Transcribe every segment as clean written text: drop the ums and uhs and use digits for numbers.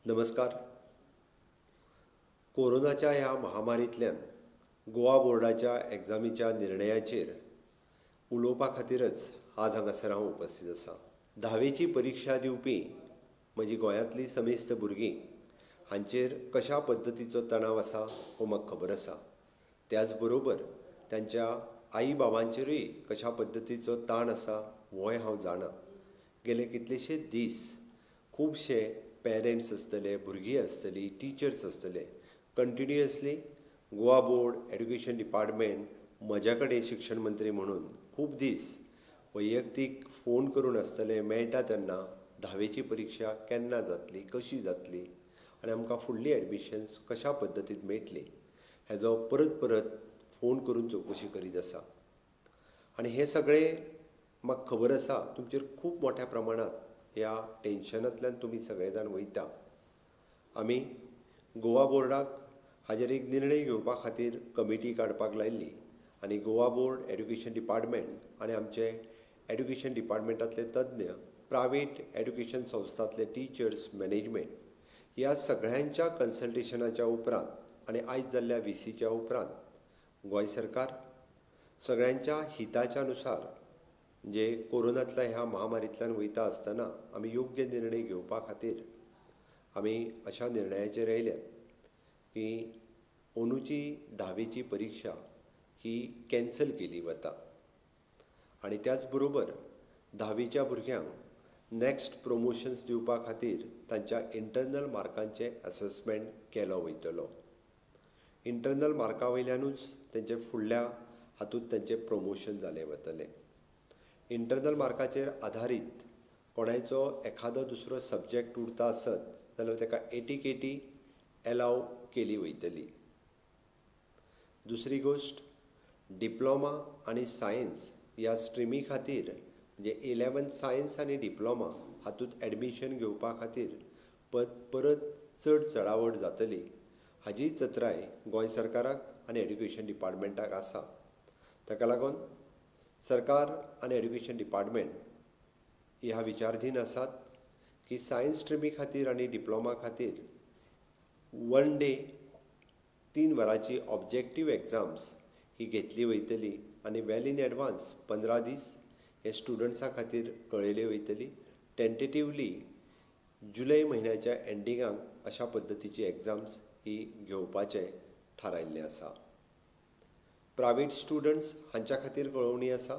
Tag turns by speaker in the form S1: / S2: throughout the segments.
S1: नमस्कार. कोरोनाच्या ह्या महामारींतल्यान गोवा बोर्डाच्या एग्जामीच्या निर्णयाचेर उलोवपा खातीरच आज हांगासर हांव उपस्थीत आसा. धावेची परिक्षा दिवपी म्हजी गोंयांतली समेस्त भुरगीं हांचेर कशा पद्दतीचो तणाव आसा हो म्हाका खबर आसा. त्याच बरोबर तांच्या आई बाबांचेरूय कशा पद्दतीचो ताण आसा होय हांव जाणा. गेले कितलेशे दीस खुबशे पेरंट्स आसतले, भुरगीं आसतलीं, टिचर्स आसतले, continuously Goa board, education department म्हज्या कडेन शिक्षण मंत्री म्हणून खूब दीस वैयक्तीक फोन करून आसतले, मेळटा तेन्ना धावेची परिक्षा केन्ना जातली, कशी जातली आनी आमकां फुडली एडमिशन्स कशा पद्दतीन मेळटली हेजो परत परत फोन करून चवकशी करीत आसा. आनी हें सगळें म्हाका खबर आसा, तुमचेर खूब मोठ्या प्रमाणांत ह्या टेंशनांतल्यान तुमी सगळे जाण वयता. आमी गोवा बोर्डाक हाजेर एक निर्णय घेवपा खातीर कमिटी काडपाक लायिल्ली आनी गोवा बोर्ड, एड्युकेशन डिपार्टमेंट आनी आमचे एड्युकेशन डिपार्टमेंटांतले तज्ञ, प्रायवेट एड्युकेशन संस्थांतले टिचर्स, मॅनेजमेंट ह्या सगळ्यांच्या कन्सल्टेशनाच्या उपरांत आनी आयज जाल्ल्या व्हीसीच्या उपरांत गोंय सरकार सगळ्यांच्या हिताच्या नुसार, म्हणजे कोरोनांतल्या ह्या महामारींतल्यान वयता आसतना आमी योग्य निर्णय घेवपा खातीर आमी अशा निर्णयाचेर आयल्यात की अंदूची धावेची परिक्षा ही कॅन्सल केली वता आनी त्याच बरोबर धावेच्या भुरग्यांक नॅक्स्ट प्रमोशन्स दिवपा खातीर तांच्या इंटरनल मार्कांचें असॅसमेंट केलो वयतलो. इंटरनल मार्का वयल्यानूच तेंचे फुडल्या हातूंत तेंचें प्रमोशन जालें वतलें. इंटरनल मार्काचेर आधारीत कोणायचो एखादो दुसरो सब्जॅक्ट उरता आसत जाल्यार ताका एटीकेटी एलाव केली वयतली. दुसरी गोश्ट, डिप्लोमा आनी सायन्स ह्या स्ट्रिमी खातीर, म्हणजे इलेवन्थ सायन्स आनी डिप्लोमा हातूंत एडमिशन घेवपा खातीर परत चड चडावड जातली हाजी चत्राय गोंय सरकाराक आनी एड्युकेशन डिपार्टमेंटाक आसा. ताका लागून सरकार आनी एड्युकेशन डिपार्टमेंट ह्या विचारधीन आसात की सायन्स स्ट्रिमी खातीर आनी डिप्लोमा खातीर वन डे 3 वरांची ऑब्जेक्टीव एग्जाम्स ही घेतली वयतली आनी वेल इन एडवान्स 15 दीस हे स्टुडंट्सां खातीर कळयली वयतली. टेंटेटिवली जुलय म्हयन्याच्या एंडिंगाक अशा पद्दतीची एग्जाम्स ही घेवपाचें थारायल्लें आसा. प्रायवेट स्टुडंट्स हांच्या खातीर कळोवणी आसा,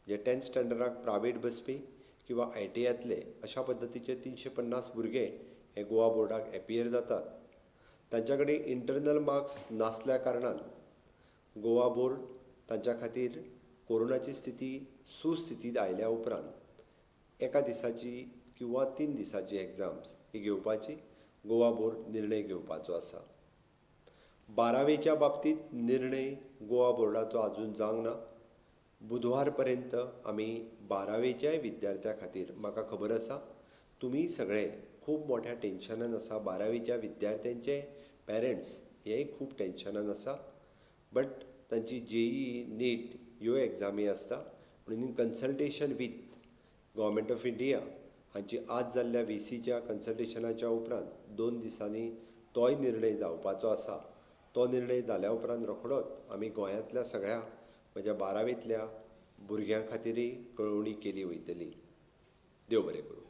S1: जे टेंथ स्टँडर्डाक प्रायवेट बसपी किंवा आयटीआयतले अशा पद्दतीचे 350 भुरगे हे गोवा बोर्डाक एपियर जातात. तांच्या कडेन इंटरनल मार्क्स नासल्या कारणान गोवा बोर्ड तांच्या खातीर कोरोनाची स्थिती सुस्थितींत आयल्या उपरांत एका दिसाची किंवा 3 दिसाची एग्जाम्स ही घेवपाची गोवा बोर्ड निर्णय घेवपाचो आसा. बारावेच्या बाबतींत निर्णय गोवा बोर्डाचो आजून जावंक ना. बुधवार पर्यंत आमी बारावेच्याय विद्यार्थ्यां खातीर, म्हाका खबर आसा तुमी सगळे खूब मोठ्या टेंशनान आसा, बारावेच्या विद्यार्थ्यांचे पेरंट्स हेय खूब टेंशनान आसा, बट तांची जेई, नीट ह्यो एग्जामी आसता म्हणून in consultation with Government of India हांची आज जाल्ल्या व्हीसीच्या कन्सल्टेशनाच्या उपरांत 2 दिसांनी तोय निर्णय जावपाचो आसा. तो निर्णय जाल्या उपरांत रोखडोच आमी गोंयांतल्या सगळ्या म्हज्या बारावेंतल्या भुरग्यां खातीरय कळोवणी केली वयतली. देव बरें करूं.